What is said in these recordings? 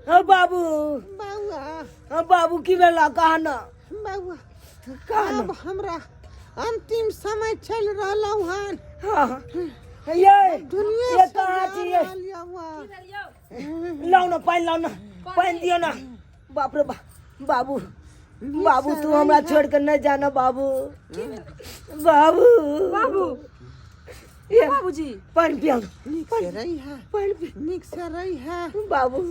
हँ बाबू। बौआ। हँ बाबू, की भेला? कहा न। बौआ। कहा न। आब हमरा अंतिम समय चलि रहलौ हन। हाँ ये दुनिया ये से कहाँ जा छी ये? रहल यौ। लाओ ना पानि, लाओ ना पानि, दियो ना। बाप रे बाप, बाबू, बाबू, तू हमरा छोड़ के नहीं जाना बाबू, बाबू। बाबू। ये बाबूजी। पानि पियाओ। नीक से रही है। पानि पी। नीक से रही है। बाबू।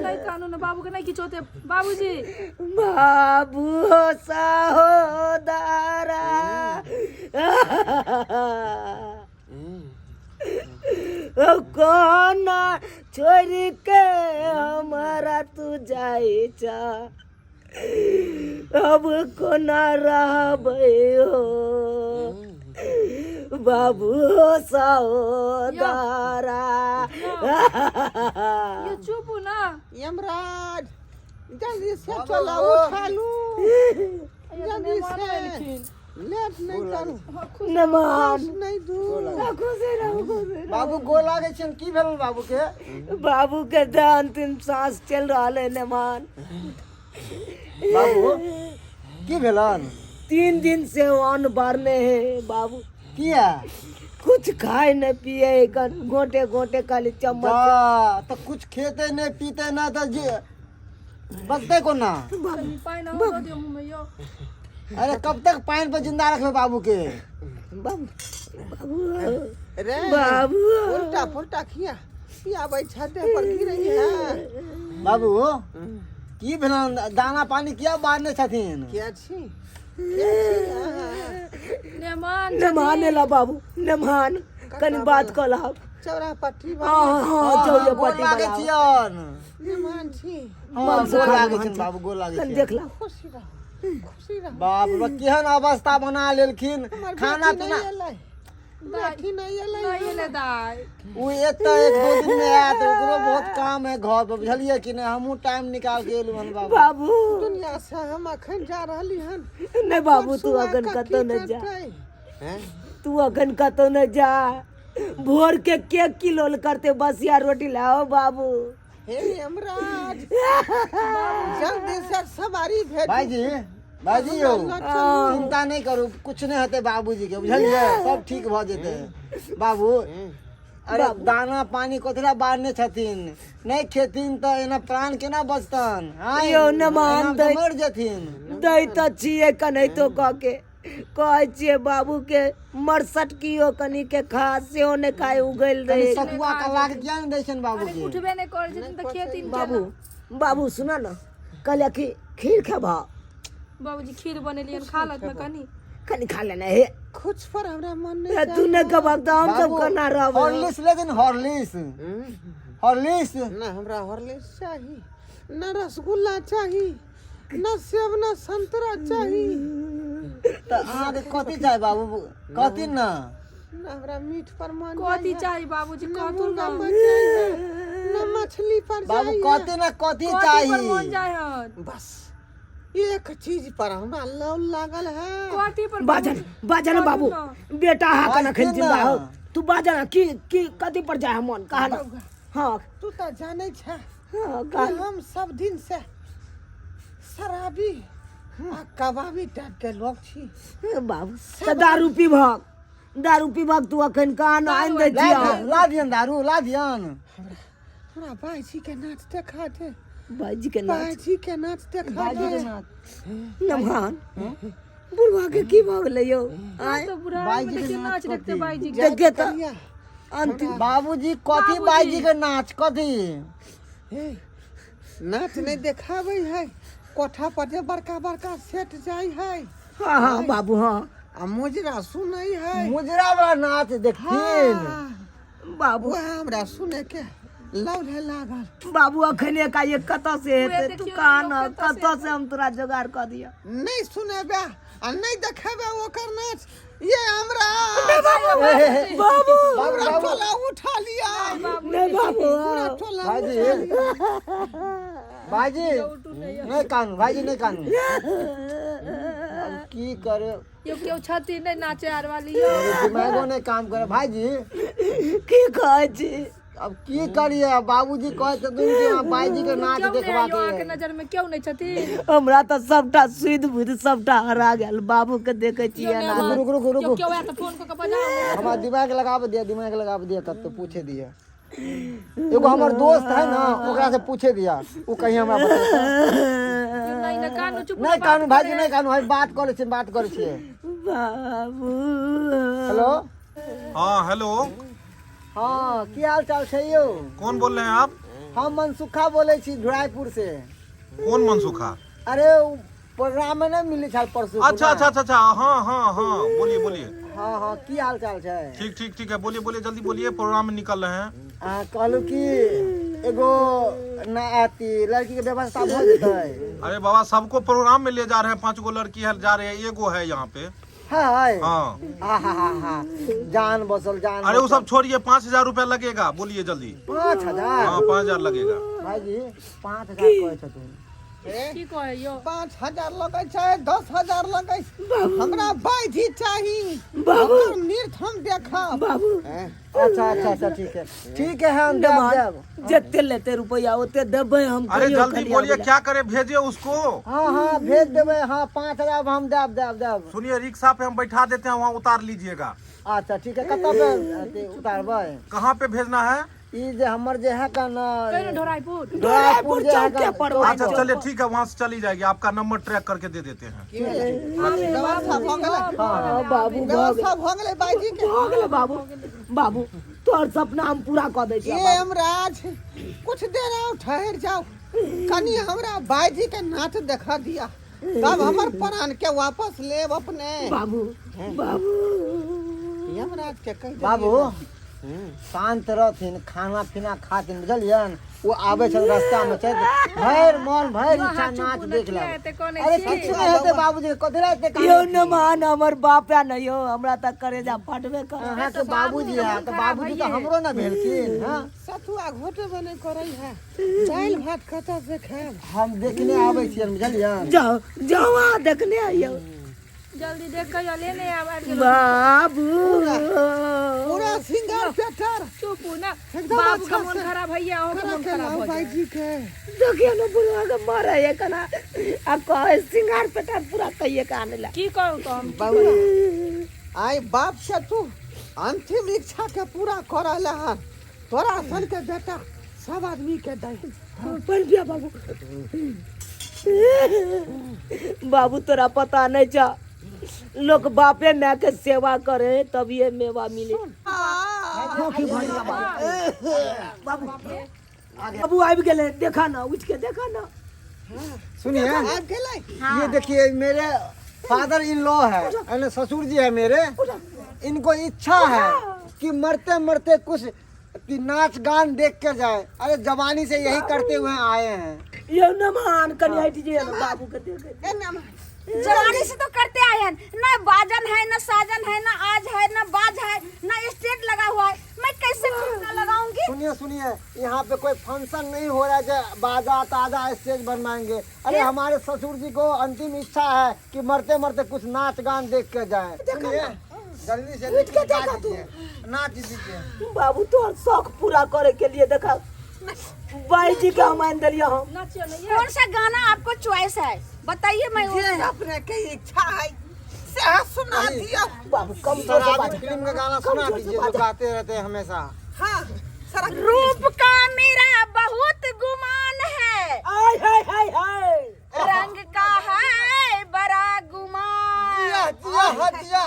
नहि कानू ने, बाबूके नहि किछु होतै बाबूजी। बाबू सहोदरा, कोना छोड़ के हमारा तू जाइ छ? अब कोना रहबै हो बाबू सहोदरा? यो चुप ना। यमराज, जल्दी से चलो, उठा लू जल्दी से, लेट नहीं करू। नमान। नहीं दू। खुश रहू, खुश रहू। बाबू, गोर लागै छियनि। की भेल बाबू के? बाबू के तऽ अंतिम सांस चल रहल है नमान। बाबू, की भेलन? 3 दिन से अन्न बारने है बाबू। किया? कुछ खाए नहीं पिए है, गोटे गोटे खाली चम्मच। जा तऽ कुछ खेते नहि पीते ना तऽ जे बचतै कोना? कनि पानि अहूँ दऽ दियौ मुँहमे यौ। अरे, कब तक पानि पर जिंदा रखबै बाबू के? बाबू, बाबू। रे। बाबू। उल्टा पुल्टा खिया पियाबै छै, देह पर गिरै है। बाबू, की भेलन? दाना पानी किया बारने छथिन? किया छी, किया छी अहाँ? मेहमान। नमान एला बाबू, नमान, कनि बात कऽ लहब। चौरा पट्टी। हाँ हाँ, चौरे गोर पट्टी लागै वाला। छियन। मेहमान छी। हाँ, गोर लागै छियन बाबू, गोर लागै कनि छियन। देख ला। खुशी रहू, खुशी रहू। बाप रे, केहन अवस्था बना लेलखिन। हमर खाना बेटी पीना नहि एलै, बेटी नहि एलै। नहि एलै दाइ। ओ एतऽ एक दो दिन में आयत, ओकरो बहुत काम है घर पर, बुझलियै कि नहि? हमहूँ टाइम निकाल के एलहुँ हन बाबू। बाबू। दुनिया से हम अखन जा रहली हन। नहि बाबू, तू परसुआ अखन का कतौ की नहि जा। करतै? हैं? तू अखन कतौ नहि जा। भोर के के किलोल करते? बसिया रोटी लाओ बाबू। हे यमराज, जल्दी से सवारी भेजू। भाईजी, भाईजी यौ। हमरा लऽ चलू। चिंता नहि करू, कुछ नहि हेतै बाबूजी के, बुझलियै? सब ठीक भऽ जेतै बाबू। अरे, दाना पानी कथी लए बारने छथिन? नहि खेथिन तऽ एना प्राण केना बचतन? आँय? यौ, नमान। एना तऽ मरि जेथिन। दै तऽ छियै कनाहितो कऽ के, कहै छियै बाबू के मरसटकियो कनी के खा, सेहो नहि खाय, उगैल कनि रहे। सतुआ कला के किया नहि दै छनि बाबू के? उठबे नहि करै छथिन तऽ खेथिन? बाबू, बाबू, सुन न, कहलियै कि खीर खेबह? बाबूजी, खीर बनेलियनि, खा लत ने कनि। कनि खा लेना हे। कुछ पर हमरा मन ए, नहीं। तू नहि खेबह तऽ हम सब बाबू, केना रहबै? हॉर्लिक्स ले दिन, हॉर्लिक्स, हॉर्लिक्स। ना हमरा हॉर्लिक्स चाही, ना रसगुल्ला चाही, ना सेब, ना संतरा चाही। तऽ अहाँके कथी चाही बाबू? कहथिन ने। ना हमरा मीट पर मन कथी जाइए, चाही बाबूजी? ना कहथुन मुर्गा ने। पर जाइए, ना मछली पर बाबू, जाइए। कहते ना, कथी कथी पर मन चाही? जाइ हन? बस एक चीज पर हमरा लौ लागल है। कथी पर? बाजन, बाजन बाबू। बाजू। बेटा हा कना बाजथिन खन जिंदा ना। हो। तू बाजन, की की कथी पर जाय मन? कहा ना, हाँ। तू तऽ जानै छै हाँ। कि कहा। हम सब दिन से शराबी आ कबाबी टाइप के लोग छी। बाबू, तऽ दारू पीबहक, दारू पीबहक तू अखन? कहा ना, आनि दै ला छियौ। दियन, ला दियन, दारू ला दियन। हमरा भाईजी के नाच देखा दे। भाईजी के नाच? भाईजी के नाच देखा दे। नमहान, बुढ़वा के की भऽ गेलै यौ? आँय? तो बुढ़ारी में देखियौ नाच देखते बाईजी के। देखे तऽ करिया। अंतिम। बाबूजी, कथी बाईजी के नाच कथी? हे, नाच नहीं देखाबै है, कोठा पर जे बड़का बड़का सेट जाइ है। हाँ हाँ बाबू, हाँ। आ मुजरा सुनै है। मुजरा वाला नाच देखथिन? हाँ, बाबू। वएह हमरा सुनै के लौल लागल। बाबू, अखन एकाएक कतऽ से हेतै? तू देखियौ कहा ने, न, लोक कतऽ से कतऽ से हम तोरा जोगाड़ कऽ दिअ? नहीं सुनेबे आ नहीं देखेबे ओकर नाच, ये हमरा बाबू। पूरा टोला उठा लिया। नहीं बाबू। पूरा टोला। भाईजी, भाईजी, नहीं कानू, भाईजी, नहीं कानू। अब की करे? यो केओ छथिन नहि नाचे आर वाली यो। दिमागो नहीं काम करे भाईजी। की कहै छी? अब की करिए? बाबूजी कहै छथिन कि हमरा भाईजी के नाच केओ नहि देखबा यो के अहाँके है। नजर में केओ नहि छथिन। हमरा तऽ सबटा सुध बुध सबटा हरा गेल। बाबू के देखै छियै यो ना। नहि। रुक रुक रुक। यो केओ आयत तऽ फोन कऽ के बजाउ ने। हमरा दिमाग लगाबे दिया, दिमाग लगाबे दिया, कतौ पूछे दिया। एगो हमर दोस्त है ना, ओकरा से पूछे दिया, उ कहीं हमरा बतेतै। यो नहि नहि कानू, चुप। नहीं कानू भाईजी, नहीं कानू, हम बात करै छियै, बात करै छियै। बाबू। हेलो। हाँ हेलो। हाँ, की हाल चाल छै यौ? कौन बोल रहे हैं आप? हम मनसुखा बोलै छी ढुराईपुर से। कौन मनसुखा? अरे उ प्रोग्राम में नहीं मिले छल परसों। अच्छा अच्छा अच्छा अच्छा, हाँ हाँ हाँ, बोलिए बोलिए। हाँ हाँ, की हाल चाल छै? ठीक ठीक ठीक है, बोलिए बोलिए, जल्दी बोलिए, प्रोग्राम में निकल रहे हैं। आ कहलू कि एगो ना अथी लड़की के व्यवस्था भऽ जेतै? अरे बाबा, सबको प्रोग्राम में ले जा रहे हैं, 5 गो लड़की है जा रहे हैं, एगो है यहाँ पे। हाँ। हाँ। हाँ हाँ हाँ हाँ, जान बसल जान। अरे वो सब छोड़िए, 5000 रुपया लगेगा, बोलिए जल्दी। 5000? हाँ, 5000 लगेगा। भाईजी, 5000 कहै छथिन। की कहै यो? 5000 लगै छै, 10,000 लगै छै, हमरा बाइजी चाही। बाबू। ओकर नृत्य हम देखब। बाबू। अच्छा अच्छा अच्छा, ठीक है ठीक है, हम देब देब। जते लेते रुपया ओते देबै हम। अरे कहियो जल्दी खाली बोलिए। आबै ला। क्या करे, भेजिए उसको। हाँ हाँ, भेज देबै। हाँ, 5000 हम देब देब देब। सुनिए, रिक्शा पे हम बैठा देते हैं, वहाँ उतार लीजिएगा। अच्छा ठीक है, कतऽ पे अथी उतारबै? कहाँ पे भेजना है? ई जे हमर जे है का कहियो न ने ढोराईपुर। ढोराईपुर जे है चौके का- पर। अच्छा चलिए ठीक है, वहाँ से चली जाएगी, आपका नंबर ट्रैक करके दे देते हैं। की भेलै? व्यवस्था भऽ गेलै? हाँ बाबू, भऽ गेल। व्यवस्था भऽ गेलै बाइजी के? भऽ गेलै बाबू। बाबू, तोहर सपना हम पूरा कऽ दै छियौ। ए यमराज, कुछ देर और ठहर जाओ, कनी हमरा बाइजी के नाच देखा दिया, तब हमर प्राण के वापस लेब अपने। बाबू, बाबू। यमराज के कहि देलियै। बाबू, शांत रहथिन, खाना पीना खाथिन, बुझलियन? ओ आबै छल रास्ता में छै, भरि मन भरि इच्छा चुप नाच ने, देख किया लेब। एते कनै अरे छी? किछु नहि हेतै बाबूजी, कथी लए एते कानै यौ छी? नमान, हमर बाप है न यौ, हमरा तऽ करेजा फटबे कर। अहाँके बाबूजी है तऽ बाबूजी तऽ हमरो ने भेलखिन। हाँ। सतुआ घोटबे नहि करै है, दालि भात कतऽ से खायब? हम देखने आबै छियनि, बुझलियन? जाओ जाओ, अहाँ देखने आइयौ। जल्दी देख के लेने आब, आबि गेलौ। बाबू। पूरा सिंगार पेटर चुप ने। एकदम बाबू के अच्छा मोन से खराब हैया, अहूँ के करा मोन के खराब लाओ भऽ जायत। बाइजी के। देखियौ ने, बुढ़वा के मरे है कना आ कहे सिंगार पेटार पूरा कहिए के आने ला। की कहू तऽ हम? बौआ, आइ बाप से तू अंतिम इच्छा के पूरा कर हन, तोरा सन के बेटा सब आदमी के दै। पानि पिया बाबू। बाबू, तोरा पता नहीं छ, लोग बापे माय के सेवा करे तभिए मेवा मिले। बाबू, बाबू आबि गेलै, देखा ना, उठ के देखा ना। सुनिए। आबि गेलै। ये देखिए, मेरे फादर इन लॉ है, यानी ससुर जी है मेरे। इनको इच्छा है कि मरते मरते कुछ कि नाच गान देख कर जाए। अरे जवानी से यही करते हुए आए हैं। यौ नमान, कनि हटि जइयो ने, बाबू के देखे। ए नाम। जवानी से तो करते आए हैं न, बाजन है न साजन है, न आज है न बाज है, न स्टेज लगा हुआ है, मैं कैसे ठुमका लगाऊंगी? सुनिए सुनिए, यहाँ पे कोई फंक्शन नहीं हो रहा है जो बाजा ताजा स्टेज बनवाएंगे। अरे हमारे ससुर जी को अंतिम इच्छा है कि मरते मरते कुछ नाच गान देख के जाए। सुनिए, जल्दी से उठ के नाच देखा तू। दीजिए, नाच दीजिए। बाबू, तोहर शौक पूरा करे के लिए देखा बाई जी के हम आनि देलियै हम। नाचियो ने ये। कौन सा गाना आपको चॉइस है, बताइए, मैं जे अपने के इच्छा है से सुना दियो। बाबू, कम जोर से शराबी बाजा। फिल्म का गाना सुना दीजिए जो गाते रहते हैं हमेशा। हाँ, सारा रूप का मेरा बहुत गुमान है, आय हाय हाय हाय। रंग का है बड़ा गुमान, दिया दिया हाँ दिया।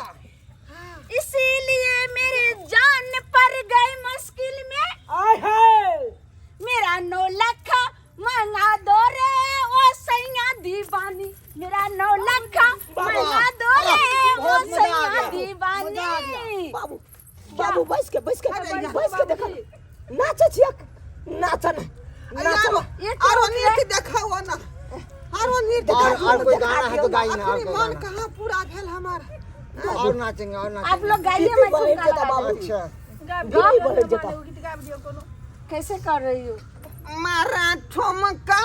इसीलिए मेरे जान पर गए मुश्किल में। आय हाय। मेरा 9 लाख मंगा दो रे ओ सैया दीवानी, मेरा 9 लाख मंगा दो रे ओ बहुत मजा आ सैया गया। दीवानी। बाबू, बाबू, बैस के, बैस के, बैस के देखा, नाचे छियै, नाच ने, नाच आरो ने। ये क्या आरो हो गया? नृत्य देखाओ ना, आरो नृत्य। और कोई गाना है तो गाइए ना, और अखनी कोई मन गाना। कहाँ पूरा भेल हमार? और नाचेंगे, और आप नाचेंगे। लोग गाइए, मैं ठुमका जेता लगा बाबू। अच्छा। गाबि दिल्ली दियौ, बढ़ि जेता। गीत गाबि दियौ कोनो। कैसे कर रही हूँ? मारा ठुमका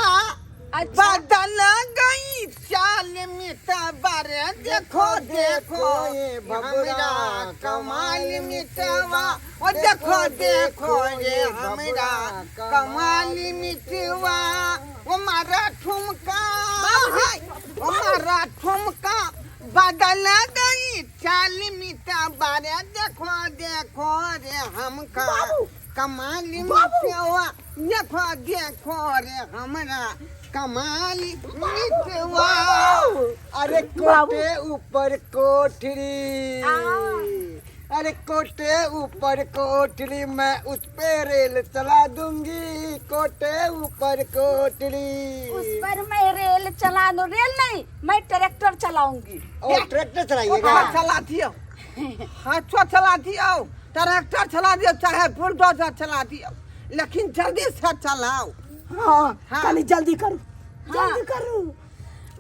अच्छा। बदल गई चाल मिटवा रे, देखो देखो ये हमरा कमाल मिटवा, ओ देखो देखो ये हमरा कमाल मिटवा। ओ मारा ठुमका हाय, ओ मारा ठुमका बदल गई चाल मिटवा रे, देखो देखो रे हमका कमाल मिटवा, देखो देखो रे हमरा कमाल मिटवा। अरे कोटे ऊपर कोठरी, अरे कोटे ऊपर कोठरी, मैं उस पे रेल चला दूंगी, कोटे ऊपर कोठरी। उस पर मैं रेल चला दूं, रेल नहीं मैं ट्रैक्टर चलाऊंगी। और ट्रैक्टर चलाइएगा? हाँ, चला दियो, हाथो चला दियो, ट्रैक्टर चला दियो, चाहे बुलडोजर चला दियो, लेकिन जल्दी से चलाओ। हाँ, हाँ। कनी जल्दी करू, जल्दी करू।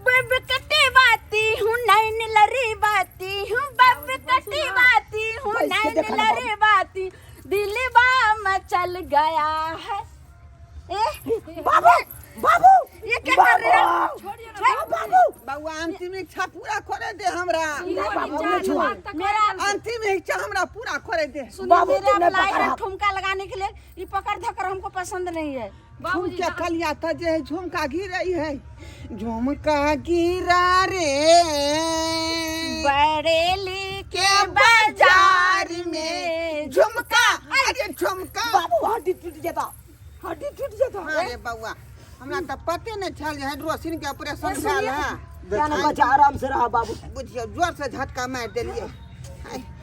बब कटवाती हूँ नैन लरी बाती हूँ, बब कटवाती हूँ पैसे नैन देखा ना लरी बाती, दिलवा मचल गया है। ए बाबू, बाबू, ये क्या कर रहे हो? बाबू, बाबू, बउआ अंतिम इच्छा पूरा करे दे हमरा। बाबू, नहीं छुआ। मेरा अंतिम इच्छा हमरा पूरा करे दे। सुनिए, बाबू, मेरा तुमने लाइन पकड़ा। ठुमका लगाने के लिए ये पकड़ धकड़ हमको पसंद नहीं है। झुमका कलिया त जे है झुमका गिरई है, झुमका गिरा रे बरेली के बाजार में, झुमका, अरे झुमका। बाबू, हड्डी टूट जाता, हड्डी टूट जाता। अरे बउआ हमरा त पते नहीं छल जे हाइड्रोसिन के ऑपरेशन भेल है। जाना बच्चा, आराम से रहा बाबू। बुझियो जोर से झटका मार देलिए।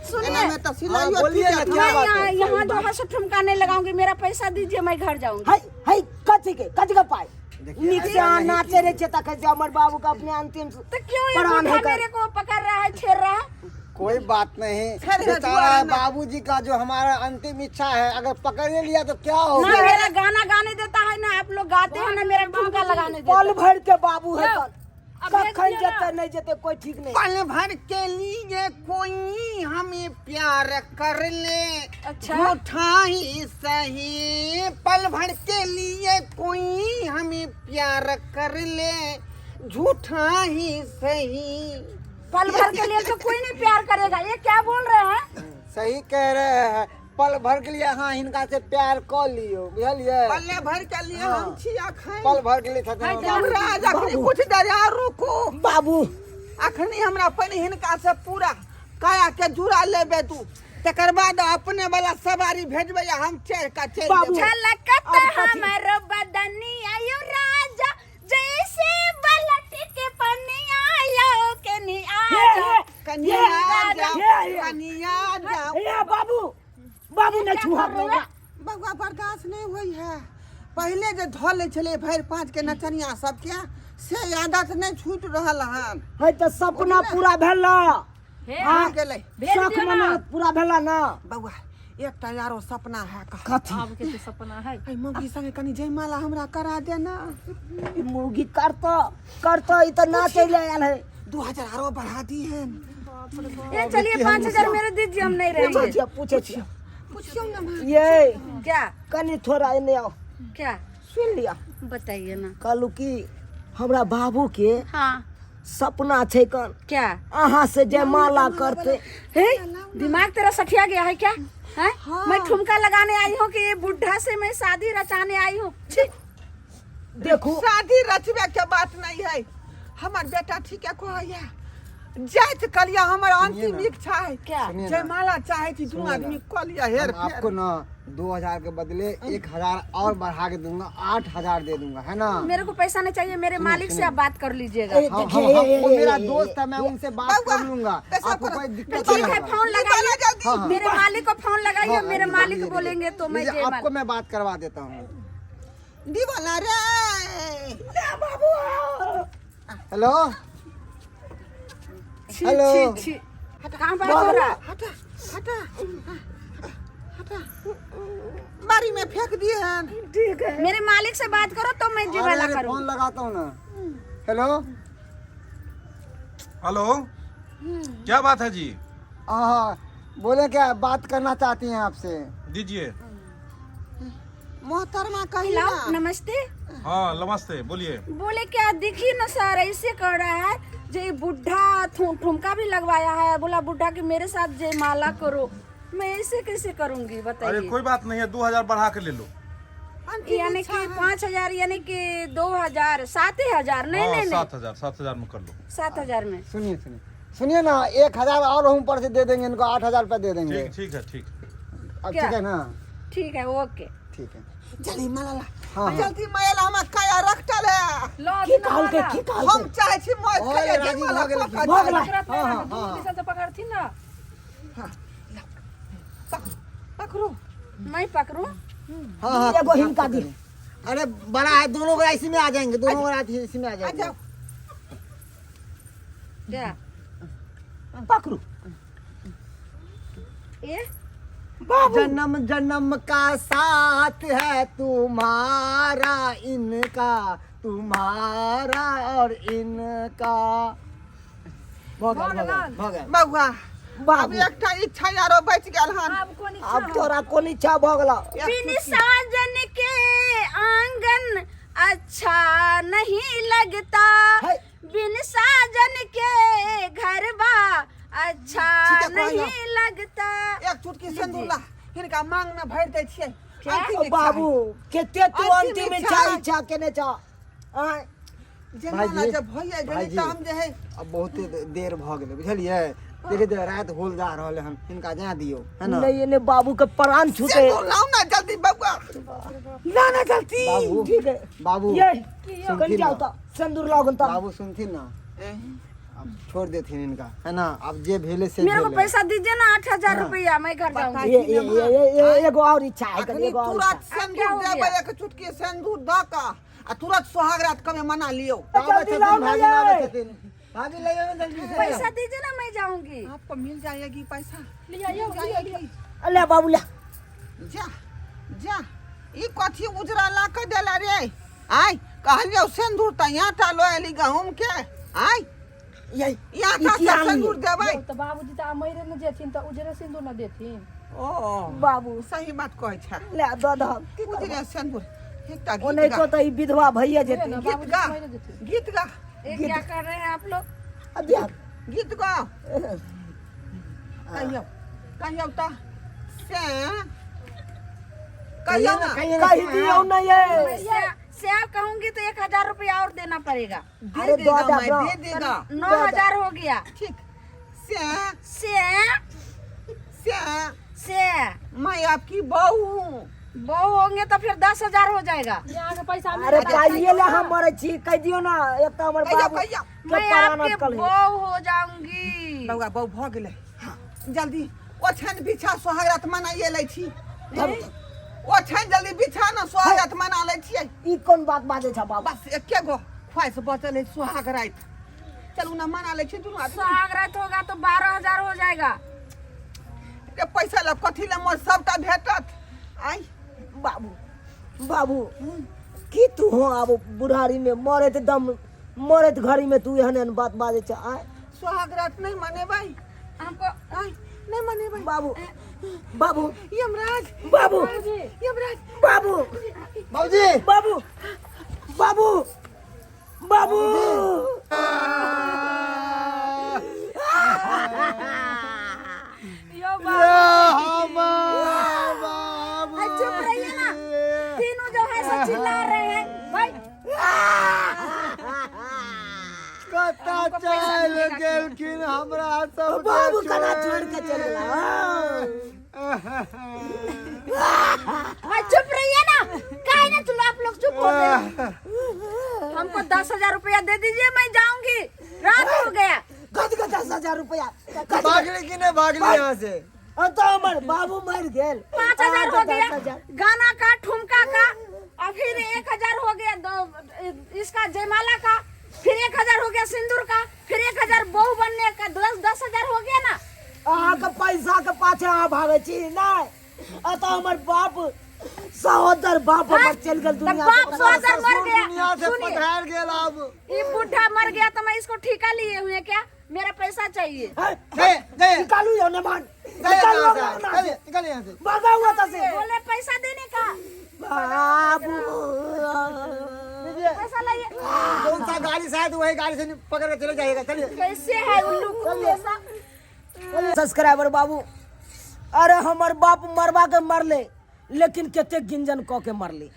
सुनिए। एना में त सिलाइयो हाँ, बोलिए ना, टूटत। क्या मैं बात यहाँ है? यहाँ जो है सो ठुमका नहीं लगाऊंगी, मेरा पैसा दीजिए, मैं घर जाऊंगी। हाय हाय, कथी के कथी के पाई? देखिए, नीक से ऐसा अहाँ नहीं नाचे रहे छे तखन से हमर बाबू के अपने अंतिम तो क्यों ये प्राण बूढ़ा है कर। मेरे को पकड़ रहा है, छेड़ रहा है? कोई बात नहीं, अरे बेचारा दुआरा ना। बाबूजी का जो हमारा अंतिम इच्छा है, अगर पकड़ लिया तो क्या ना होगा? मेरा गाना गाने देता है ना आप लोग गाते हैं, ना मेरा ठुमका लगाने देता पल भर के बाबू है यो, कल अब भेज कखन दियो ना। जेते नहीं जेते कोई ठीक नहीं। पल भर के लिए कोई हमें प्यार कर ले, अच्छा। झूठा ही सही, पल भर के लिए कोई हमें प्यार कर ले, झूठा ही सही। पल भर के लिए तो कोई नहीं प्यार करेगा, ये क्या बोल रहे हैं? सही कह रहे हैं, पल भर के लिए हाँ हिनका से प्यार कर लियो, बुझलिए? पल भर के लिए हम छिया खाए। पल भर के लिए छथिन हम। हमरा अखनी कुछ देर आर रुकू। बाबू, अखनी हमरा पहिने हिनका से पूरा काया के जुड़ा लेबे तू, तकर बाद अपने वाला सवारी भेजबे आ हम चढ़ के चलि बाबू। जेबै। झलकत अब कथी? हमर बदनिया यो राजा, जैसे बलट के पनिया यो के नी आजा। कनिया ये, जाओ, ये, ये। कनिया जाओ। ए बाबू, बाबू नहीं छुआ कर रहे? बउआ बर्दाश्त नहीं होइ है, पहिले जे धऽ लै छलै भरि पाँच के नचनिया सबके, से आदत नहीं छूट रहल हन। है तऽ सपना पूरा भेला। हे हाँ, गेलै। भेज शौक दियो ना। मना पूरा भेला ना। बउआ एकटा आरो सपना है का। कथी? आब के तो सपना है? एहि मौगी संगे कनि जयमाला हमरा करा देना। ई मौगी करतो करतो, ई तऽ नाचे ले आयल है। 2000 आरो बढ़ा दी हन। ये चलिए, 5000 मेरे दीजिए, हम नहीं पूछे रहेंगे। छियै, पूछे छियै। पुछियौ ने माँ। ये क्या? कनि थोड़ा एने आओ। क्या? सुन लिया। बताइए ना। कहलू कि हमरा बाबू के हाँ। सपना छै कन क्या? अहाँ से जयमाला करते। हे, दिमाग तेरा सठिया गया है क्या? हैं? मैं ठुमका लगाने आई हूँ कि ये बुढ़ा से मैं शादी रचाने आई हूँ? छी। देखू। शादी रचबे के बात नहीं है, हमर बेटा ठीक है कहैया, जाइत कलिया हमर अंतिम ना। इच्छा है। क्या? सुनिए ना। जयमाला चाहे छी दू सुनिए ना। आदमी कऽ लिअ हेर हम आपको ना 2000 के बदले 1000 और बढ़ा के दूंगा, 8000 दे दूंगा, है ना? मेरे को पैसा नहीं चाहिए, मेरे मालिक से आप बात कर लीजिएगा। ए, हम, देखिए, हम, ए, वो ए, मेरा ए, दोस्त है, मैं उनसे बात बउआ, कर लूंगा, पैसा आपको करो। कोई दिक्कत ठीक नहीं है, होगा। फोन लगाइए। जल्दी। हाँ, हाँ। मेरे मालिक को फोन लगाइए। हाँ, मेरे लीजिए, मालिक लीजिए, बोलेंगे तो मैं लीजिए, जयमाला- आपको मैं बात करवा देता हूँ। दीवाना रे। बाबू। हेलो। छी, हेलो। छी, छी। कहाँ बात हो रहा है? हटा हटा हटा, बारी में फेंक दिए हन। ठीक है। मेरे मालिक से बात करो तो मैं अरे, जयमाला अरे, करूँ। फोन लगाता हूँ ना। हेलो। हेलो, क्या बात है जी? हाँ, बोले क्या बात करना चाहती हैं आपसे। दीजिए। मोहतरमा कही हेलो। ना। नमस्ते। हाँ नमस्ते, बोलिए। बोले क्या देखिए ना सर, ऐसे कर रहा है जो ये बुढ़ा ठुमका भी लगवाया है, बोला बुढ़ा कि मेरे साथ जयमाला करो। मैं ऐसे कैसे करूंगी अरे बताइए। कोई बात नहीं है, 2000 बढ़ा के ले लो। यानी कि 5000, यानी कि 2000, 7000। नहीं हाँ नहीं नहीं, 7000, 7000 में कर लो। 7000 में। सुनिए सुनिए सुनिए ना, 1000 और हम ऊपर से दे देंगे इनको, 8000 रुपया दे देंगे। ठीक ठीक है, ठीक। अब क्या? ठीक है ना? ठीक है, ओके। ठीक है। जल्दी माला ला। हाँ, हाँ। जल्दी माला हमरा काया रखटल है। लो की कहलकै, की कहलकै? हम चाहे छी मौत और खाइए, राजी जयमाला भऽ गेलखिन। कऽ कऽ भऽ गेलै। पकड़त हाँ, नहीं, हाँ, दुनू हाँ। दिशा से पकड़थिन ना। पकड़ू। मैं पकड़ू? हाँ हाँ। एगो हिनका दी। अरे बड़ा है, दोनों को इसी में आ जाएंगे, दोनों को इसी में आ आ जाएंगे। जाओ। क्या पकड़ू। ये बाबू जन्म जन्म का साथ है तुम्हारा इनका, तुम्हारा और इनका। भऽ गेल, भऽ गेल, भऽ गेल। बौआ, अब बाबू एकटा इच्छा आरो बचि गेल हन। आब कोन इच्छा? आब तोरा कोन इच्छा भऽ गेल? बिन साजन के आंगन अच्छा नहीं लगता, है। बिन साजन के घरबा अच्छा ठीक है, कोई ना। नहीं लगता। एक चुटकी सिंदूर ला, हिनका मांग में भरि दै छियै। क्या? अंतिम इच्छा। बाबू केते तू अंतिम अंतिम इच्छा। इच्छा इच्छा केने छ? आँय, जयमाला भाईजी, जब भइए गेलै भाईजी। तऽ हम जे है अब बहुते देर भऽ गेलै, बुझलियै? धीरे धीरे राति होल जा रहल हन, हिनका जा दियौ है ना? नहीं एने बाबू के प्राण छूटे। सिंदूर लाउ ना जल्दी बौआ, ला ना जल्दी। बाबू ठीक है। बाबू ये सुनथिन कन जाओ ना। त सिंदूर लाओ त। बाबू सुनथिन ना, अब छोड़ देथिन इनका है ना? अब जे भेले से मेरे को भेले। पैसा दीजिए ना 8000 रुपया, मैं घर जाऊंगी। ये ये ये ये ये एगो और इच्छा है, अखनी एगो और तुरंत इच्छा। अब क्या सिंदूर हो देबै, गया? एक चुटकी सिंदूर दऽ कऽ आ तुरंत सोहाग रात कमे मना लियौ। आबै जल्दी छथिन, लाओ ना भाभी ये। लाबै छथिन। भाभी ले आबै जल्दी से। पैसा दीजिए ना, मैं जाऊंगी। आपको मिल जाएगी पैसा। लिया यौ, लिया लिया। ले बाबू ले। जा जा, ई कथी उजरा ला के देला रे? आय कहलियौ सिंदूर तऽ आटा लऽ एली गहूम के। आय ये ई आटा ई की से आनलियै? सिंदूर देबै? यौ, तऽ बाबूजी तऽ आब मरे ने जेथिन तऽ उजरे सिन्दूर न देथिन। ओ बाबू सही बात कहै छै। ले दऽ दहक। उजरे सिंदूर एकटा गीत ओनाहितो गा। तऽ ई विधवा भइए जेतै। ना, गीत बाबूजी गा। मरे जेथिन। गीत गा। ये क्या कर रहे हैं आप लोग? आ दिया। गीत गा, कहियौ कहियौ तऽ से कहियौ ना। कहिए ना, कहि दियौ ना ये। से कहूंगी तो 1000 रुपया और देना पड़ेगा। दे अरे देगा दऽ दे मैं, अपना। दे देगा। 9000 हो गया। ठीक से से से से मैं आपकी बहू हूँ। बहू होंगे तो फिर 10,000 हो जाएगा। अहाँके पैसा मिल अरे जायत। पाइए ले हम मरै छी, कहि दियौ ना, एक तऽ हमर कहियौ बाबू कहियौ। के मैं प्राण आपके अटकल है। बहू हो जाऊंगी। बौआ बहू भऽ गेलै, जल्दी ओछाइन बिछा, सोहाग रात मनाइए लै छी। ओछाइन जल्दी बिछा ना, सोहाग रात मना लै छियै। ई कोन बात बाजै छ बाबू? बस एके गो ख्वाहिश बचल है सोहाग रात, चलू ना मना लै छी दुनू आदमी। सुहाग रात होगा तो 12,000 हो जाएगा। रे पैसा ला कथी ला, मोर सबटा भेटत। आइ बाबू बाबू की तू हो आब बुढ़ारी में मरैत दम मरैत घड़ी में तू एहन एहन बात बाजै छ? आँय, सोहाग रात नहि मनेबै? हमको आइ नहि मनेबै? बाबू बाबू यमराज बाबू यमराज बाबू बाबूजी बाबू बाबू बाबू यौ बाबू, अरे चुप रहिए ना, तीनों जो है सो चिल्ला रहे हैं भाई। कतऽ चलि गेलखिन हमरा सब? बाबू कना छोड़ के चल गेला? भाई चुप रहिए ना, काहे ना चलो आप लोग चुप हो गए। हमको 10,000 रुपया दे दीजिए, मैं जाऊंगी, रात हो गया। कत के 10,000 रुपया? भागली कि नहि भागली यहाँ से? तो हमर बाबू मर गेल। 5,000 हो गया 10,000। गाना का, ठुमका का, और फिर 1000 हो गया दो इसका जयमाला का, फिर 1000 हो गया सिंदूर का, फिर 1000 बहू बनने का, 10,000 हो गया ना। अहाँके पैसा के पाछे अहाँ भागै छी? नहि, अतः हमर बाप सहोदर बाप हमर चलि गेल तब दुनिया बाप से। सहोदर मर गया, दुनिया से सुनिए पधार गेल अब। ये बुढ़ा मर गया तो मैं इसको ठेका लिए हुए क्या? मेरा पैसा चाहिए। दे दे। निकालू यौ नमान, दे निकालू यहाँ से, हमरा से। निकाल यहाँ से। भगाउ एतऽ से। बोले पैसा देने का। बाबू। चलिए। पैसा लाइए। कौन सा गाड़ी से आए तो वही गाड़ी से पकड़ के चले जाइएगा, चलिए। कैसे है उल्लू कुत्ते सा। सब्सक्राइबर बाबू, अरे हमर बाप मरवा के मरले, लेकिन कते गिंजन क के मरले।